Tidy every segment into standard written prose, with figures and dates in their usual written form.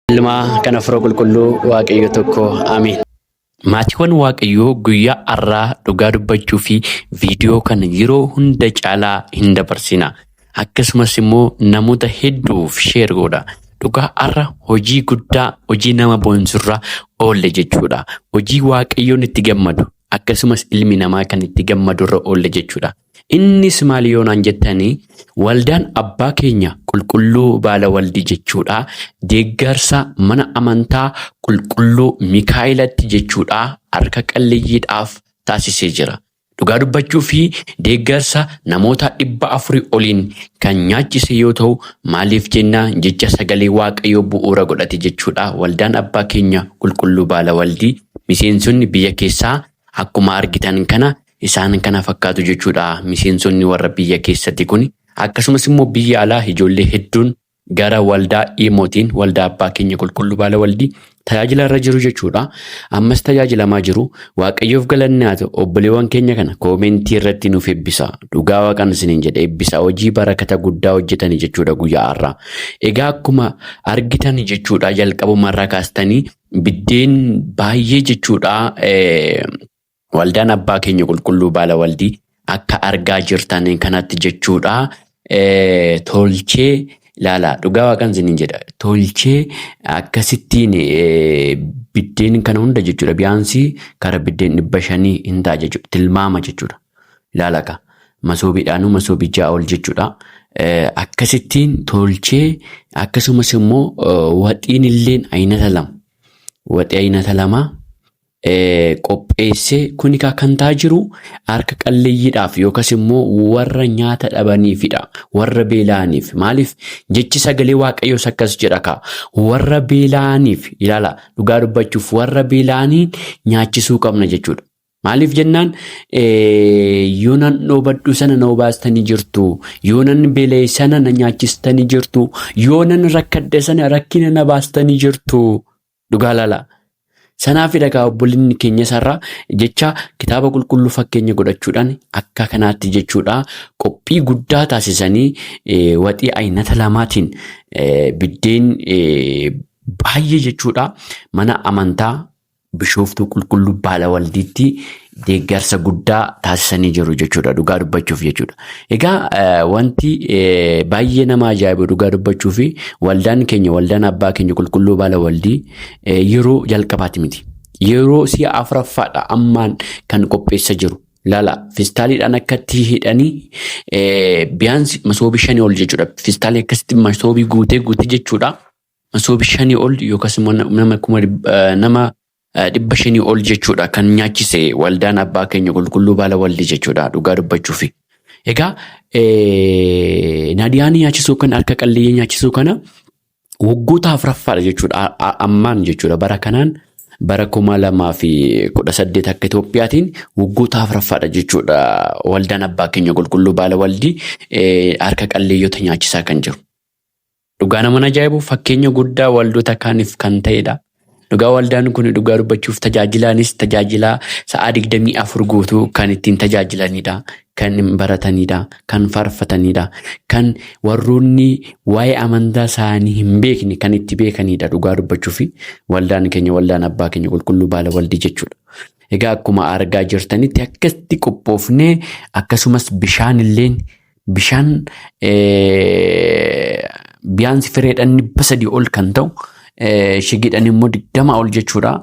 Ilmaa kan Hafuura Qulqulluu Waaqayyo tokko. Ameen. Maatiiwwan Waaqayyoo guyyaa har'aa dhugaa dubbachuu fi viidiyoo kana yeroo hunda caalaa hin dabarsina. Akkasumas immoo namoota hedduuf share godha. Dhugaa har'a hojii guddaa hojii nama boonsurra oolle jechuudha. Hojii Waaqayyoon itti gammadu akkasumas ilmi namaa kan itti gammadurra oolle jechuudha. Innis maali yoo naan jettanii waldaan abbaa keenya qulqulluu baala waldii jechuudha. Deeggarsa mana amantaa qulqulluu Mikaa'elatti jechuudha harka qalleeyyiidhaaf taasisee jira. Dhugaa dubbachuu fi deeggarsa namoota 400 oliin kan nyaachise yoo ta'u maaliif jennaa jecha sagalee Waaqayyoo bu'uura godhate jechuudha. Waldaan abbaa keenya qulqulluu baala waldii miseensonni biyya keessaa akkuma argitan kana isaan kana fakkaatu jechuudha. Miseensonni warra biyya keessatti kun akkasumas immoo biyya alaa ijoollee hedduun gara waldaa Imootiin waldaa abbaa keenya qulqulluu baala waldii tajaajila irra jiru jechuudha. Ammas tajaajilamaa jiru. Waaqayyoof galanni haa ta'u. Obboleewwan keenya kana koomentii irratti nuuf eebbisa. Dhugaa waaqan isiniin jedhe eebbisa. Hojii barakata guddaa hojjetanii jechuudha guyyaa har'aa. Egaa akkuma argitan jechuudha jalqabuma irraa kaastanii biddeen baay'ee jechuudha. Waldaan abbaa keenya qulqulluu baala waldii akka argaa jirtan kanatti jechuudha. Tolchee ilaala dhugaa waaqan isiniin jedha. Tolchee akkasittiin biddeen kana hunda jechuudha. Biyaansii kara biddeen 500 hin ta'a jechuudha. Tilmaama jechuudha. Ilaala ka masoobiidhaanuu masoobii 6 ol jechuudha. Akkasittiin tolchee akkasumas immoo waxiin illeen aynata lama. Waxii aynata lama qopheessee kun egaa kan ta'aa jiru harka qalleeyyiidhaaf yookaas immoo warra nyaata dhabaniifidha. Warra beela'aniif. Maaliif jechi sagalee Waaqayyoos akkas jedha kaa. Warra beela'aniif ilaala dhugaa dubbachuuf warra beela'anii nyaachisuu qabna jechuudha. Maaliif jennaan yoo nan dhoobadhu sana na obaastanii jirtu, yoo nan beela'e sana na nyaachistanii jirtu, yoo nan rakkadhe sana rakkina na baastanii jirtu. Dhugaa laala. Sanaafidha egaa obbolinni keenya isarraa jecha kitaaba qulqulluu fakkeenya godhachuudhaan akka kanaatti jechuudha qophii guddaa taasisanii waxii aynata lamaatiin biddeen baay'ee jechuudha mana amantaa Bishooftuu Qulqulluu Baala Waldiitti deeggarsa guddaa taasisanii jiru jechuudha dhugaa dubbachuuf jechuudha. Egaa wanti baay'ee nama ajaa'ibu dhugaa dubbachuuf waldaan keenya waldaan abbaa keenya Qulqulluu Baala Waldii yeroo jalqabaati miti. Yeroo si'a afuraffaadha ammaan kan qopheessa jiru. Laala fistaaliidhaan akkatti hidhanii biyaansi masoobii 5 ol jechuudha. Fistaalii akkasitti masoobii guutee guutee jechuudha. Masoobii 5 ol yookaas immoo nama kuma nama 500 ol jechuudha kan nyaachise waldaan abbaa keenya qulqulluu baala waldii jechuudha dhugaa dubbachuufi. Egaa Naadiyaanii nyaachisuu kan harka qalleeyyii nyaachisuu kana waggoota afuraffaadha jechuudha ammaan jechuudha bara kanaan bara 2018 akka Itoophiyaatiin waggoota afuraffaadha jechuudha waldaan abbaa keenya qulqulluu baala waldii harka qalleeyyoota nyaachisaa kan jiru. Dhugaa nama ajaa'ibu fakkeenya guddaa waldoota kaaniif kan ta'edha. Dhugaa waldaan kun dhugaa dubbachuuf tajaajilaanis tajaajilaa sa'aa 24 guutuu kan ittiin tajaajilanidha. Kan baratanidha. Kan faarfatanidha. Kan warroonni waa'ee amantaa isaanii hin beekne kan itti beekanidha dhugaa dubbachuuf waldaan keenya waldaan abbaa keenya qulqulluu baala waldii jechuudha. Egaa akkuma argaa jirtanitti akkasitti qophoofnee akkasumas bishaan illeen Bishaan biyaansi fireedhaan 300 ol kan ta'u shigiidhaan immoo 20 ol jechuudha.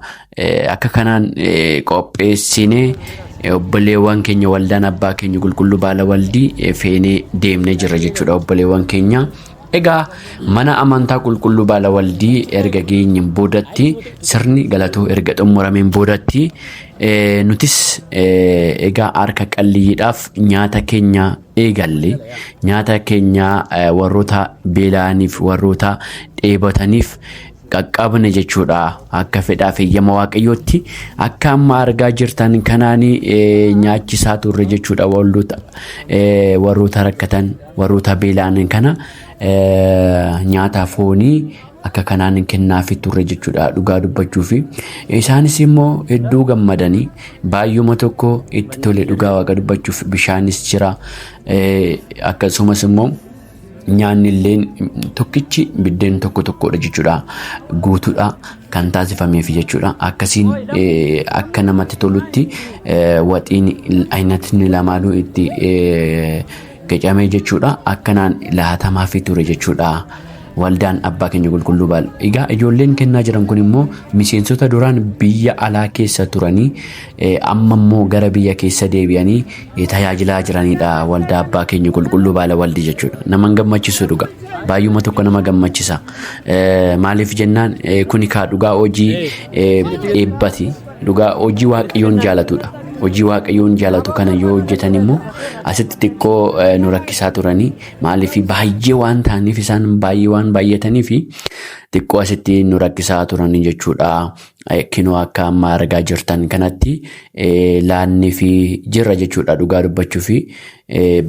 Akka kanaan qopheessinee obboleewwan keenya waldaan abbaa keenya qulqulluu baala waldii feenee deemnee jirra jechuudha obboleewwan keenya. Egaa mana amantaa qulqulluu baala waldii erga geenyeen boodatti sirni galatoo erga xumurameen boodatti nutis egaa harka qalleeyyiidhaaf nyaata keenya eegalle nyaata keenya warroota beela'aniif warroota dheebotaniif qaqqabne jechuudha akka fedhaaf eeyyama waaqayyootti akka amma argaa jirtan kanaan nyaachisaa turre jechuudha waldoota warroota rakkatan warroota beela'an kana nyaata foonii akka kanaan kennaafi turre jechuudha dhugaa dubbachuufi isaanis immoo hedduu gammadanii baay'uma tokko itti tole dhugaa waaqa dubbachuuf bishaanis jira akkasumas immoo Nyaanni illeen tokkichi biddeen tokko tokkodha jechuudha. Guutuudha kan taasifameef jechuudha. Akkasiin akka namatti tolutti waxiin aynatni lamaanuu itti qicamee jechuudha. Akkanaan laatamaafii ture jechuudha. Waldaan abbaa keenya qulqulluu baal. Egaa ijoolleen kennaa jiran kun immoo miseensota duraan biyya alaa keessa turanii amma immoo gara biyya keessa deebi'anii tajaajilaa jiranidha. Waldaa abbaa keenya qulqulluu baala waldi jechuudha. Nama gammachiisu dhuga. Baay'uma tokko nama gammachisa. Maaliif jennaan kuni kaa dhugaa hojii eebbati. Dhugaa hojii waaqayyoon jaalatudha. Hojii waaqayyoon jaalatu kana yoo hojjetan immoo asitti xiqqoo nu rakkisaa turanii maaliif baay'ee waan ta'aniif isaan baay'ee waan baay'ataniif xiqqoo asitti nu rakkisaa turanii jechuudha. Kinoo akka amma argaa jirtan kanatti laannii fi jirra jechuudha dhugaa dubbachuu fi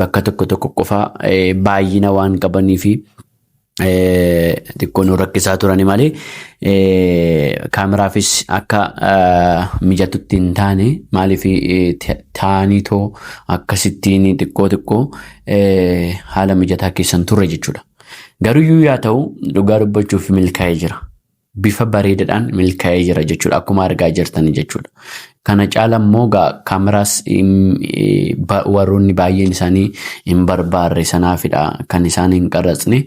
bakka tokko tokko qofa baay'ina waan qabanii fi xiqqoo nu rakkisaa turani malee kaameraafis akka mijatutti hin taane maaliif taa'anii too akkasittiin xiqqoo xiqqoo haala mijataa keessan turre jechuudha. Garuyyuu yaa ta'u dhugaa dubbachuuf milkaa'ee jira. Bifa bareedaadhaan milkaa'ee jira jechuudha. Akkuma argaa jirtan jechuudha. Kana caala immoo kaameraas warroonni baay'een isaanii hin barbaarre sanaafidha kan isaan hin qaratsne.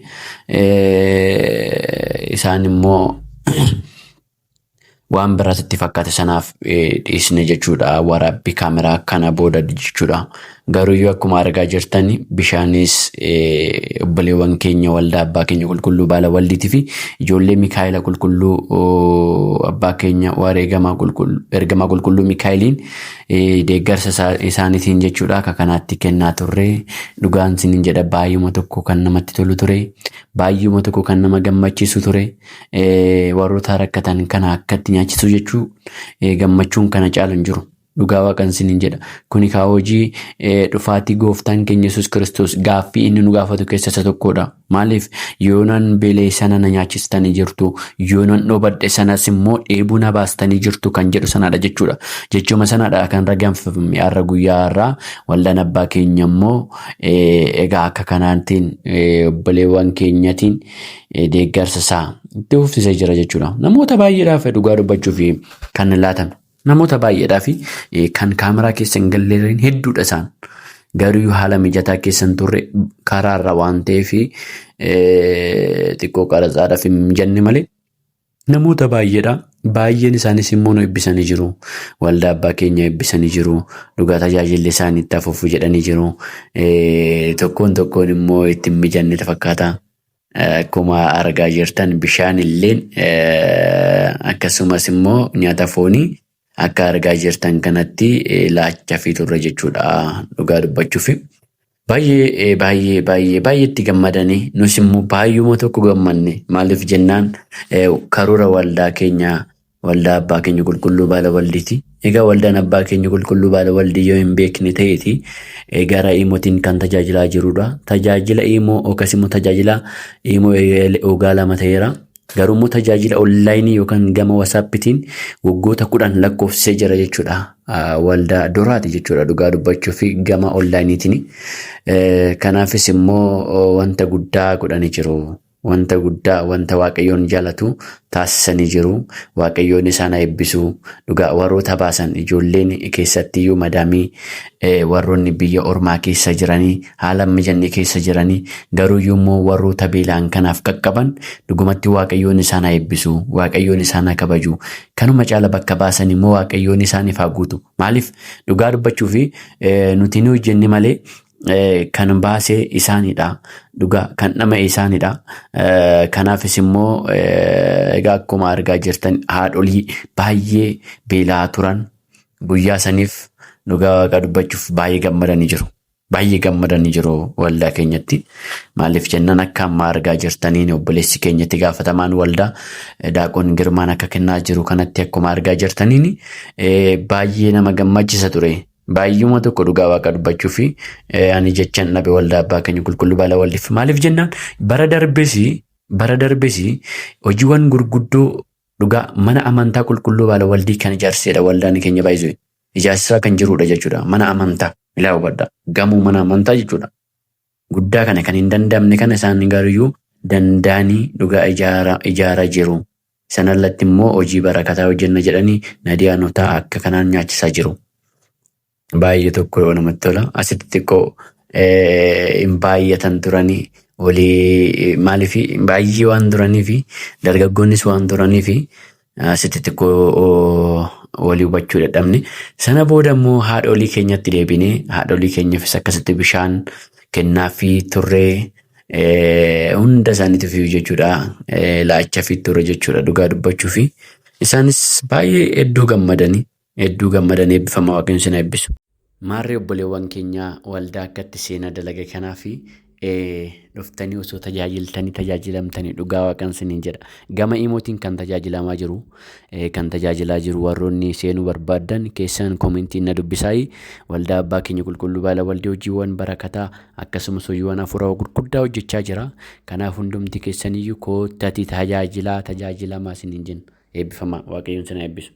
Isaan immoo waan biraas itti fakkaate sanaaf dhiisne jechuudha. Waraabbii kaameraa kana booda jechuudha. Garuuyyuu akkuma argaa jirtan bishaanis obboleewwan keenya waldaa abbaa keenya qulqulluu baala waldiitii fi ijoollee Mikaa'ela qulqulluu abbaa keenya wareegamaa qulqulluu ergamaa qulqulluu Mikaa'eliin deeggarsa isaaniitiin jechuudha akka kanaatti kennaa turre dhugaan isiniin jedha baay'uma tokko kan namatti tolu ture baay'uma tokko kan nama gammachiisu ture warroota rakkatan kana akkatti nyaachisuu jechuu gammachuun kana caalu hin jiru. Dhugaa waaqan isiniin jedha. Kuni kaa hojii dhufaatii gooftaan keenya Yesuus Kiristoos gaaffii inni nu gaafatu keessa isa tokkodha. Maaliif yoonan beela'e sana na nyaachistanii jirtu, yoonan dhoobadhe sanas immoo dheebuu na baastanii jirtu kan jedhu sanadha jechuudha. Jechuma sanadha kan raganfame har'a guyyaa har'aa waldaan abbaa keenya immoo egaa akka kanaatiin obboleewwan keenyatiin deeggarsa isaa itti fufsisee jira jechuudha. Namoota baay'eedhaaf dhugaa dubbachuuf kan laatame. Namoota baay'eedhaa fi kan kaameraa keessa hin galleen hedduudha isaan. Garuu haala mijataa keessa hin turre karaarra waan ta'eef xiqqoo qaratsaadhaaf hin mijanne malee namoota baay'eedha. Baay'een isaanis immoo nu eebbisanii jiru. Waldaa abbaa keenya eebbisanii jiru. Dhugaa tajaajilli isaanii itti hafuuf jedhanii jiru. Tokkoon tokkoon immoo itti hin mijanne fakkaata. Akkuma argaa jirtan bishaan illeen akkasumas immoo nyaata foonii akka argaa jirtan kanatti laachafii turre jechuudha dhugaa dubbachuuf. Baay'ee baay'ee baay'ee baay'ee itti gammadanii nus immoo baay'uma tokko gammanne maaliif jennaan karoora waldaa keenyaa Waldaa Abbaa keenya qulqulluu baala waldiiti. Egaa waldaan Abbaa keenya qulqulluu baala waldii yoo hin beekne ta'eeti gara iimootiin kan tajaajilaa jirudha. Tajaajila iimoo yookaas immoo tajaajila iimoo ogaa 2 ta'eera. Garuu immoo tajaajila onlaayinii yookaan gama wasaappitiin waggoota 10 lakkoofsisee jira jechuudha. Waldaa duraati jechuudha dhugaa dubbachuu fi gama onlaayiniitiin. Kanaafis immoo wanta guddaa godhanii jiru. Wanta guddaa wanta Waaqayyoon jaalatu taasisanii jiru. Waaqayyoon isaan haa eebbisu. Dhugaa warroota baasan ijoolleen keessattiyyuu madaamii warroonni biyya ormaa keessa jiranii haala hin mijanne keessa jiranii garuuyyuu immoo warroota beelaan kanaaf qaqqaban dhugumatti Waaqayyoon isaan haa eebbisu. Waaqayyoon isaan haa kabaju. Kanuma caala bakka baasan immoo Waaqayyoon isaaniif haa guutu. Maaliif dhugaa dubbachuu fi nuti ni hojjenne malee kan baase isaanidha. Dhugaa kan dhama'e isaanidha. Kanaafis immoo egaa akkuma argaa jirtan haadholii baay'ee beela'aa turan guyyaa saniif dhugaa waaqaa dubbachuuf baay'ee gammadanii jiru. Baay'ee gammadanii jiru waldaa keenyatti. Maaliif jennaan akka amma argaa jirtaniin obboleessi keenyatti gaafatamaan waldaa Daaqoon Girmaan akka kennaa jiru kanatti akkuma argaa jirtaniin baay'ee nama gammachisa ture. Baay'uma tokko dhugaa waaqa dubbachuu fi ani jechan dhabe waldaa abbaa keenya qulqulluu baala waldiif. Maaliif jennaan bara darbes bara darbes hojiiwwan gurguddoo dhugaa mana amantaa qulqulluu baala waldii kan ijaarsisedha waldaan keenya baay'isuu ijaarsisaa kan jirudha jechuudha. Mana amantaa ilaa hubadha gamoo mana amantaa jechuudha. Guddaa kana kan hin danda'amne kana isaan garuyyuu danda'anii dhugaa ijaaraa jiru. Sanarratti immoo hojii barakataa hojjenna jedhanii nadiyaanotaa akka kanaan nyaachisaa jiru. Baay'ee tokko namatti tola. Asitti xiqqoo hin baay'atan turanii walii maaliif baay'ee waan turanii fi dargaggoonnis waan turanii fi asitti xiqqoo walii hubachuu dadhabne. Sana booda immoo haadholii keenyatti deebinee haadholii keenyaafis akkasitti bishaan kennaafii turree hunda isaaniitiif jechuudha laachafii turre jechuudha dhugaa dubbachuu fi isaanis baay'ee hedduu gammadanii hedduu gammadanii eebbifama waaqayyoon isin eebbisu. Maarree obboleewwan keenya waldaa akkatti seenaa dalaga kanaa fi dhuftanii osoo tajaajiltanii tajaajilamtanii dhugaa waaqan isiniin jedha. Gama imootiin kan tajaajilamaa jiru kan tajaajilaa jiru warroonni seenuu barbaaddan keessan koomentiin na dubbisaayi. Waldaa abbaa keenya qulqulluu baala waldee hojiiwwan barakataa akkasumas hojiiwwan hafuuraa gurguddaa hojjechaa jira. Kanaaf hundumti keessaniyyuu koottatii tajaajilaa tajaajilamaa isiniin jenna. Eebbifamaa waaqayyoon isin haa eebbisu.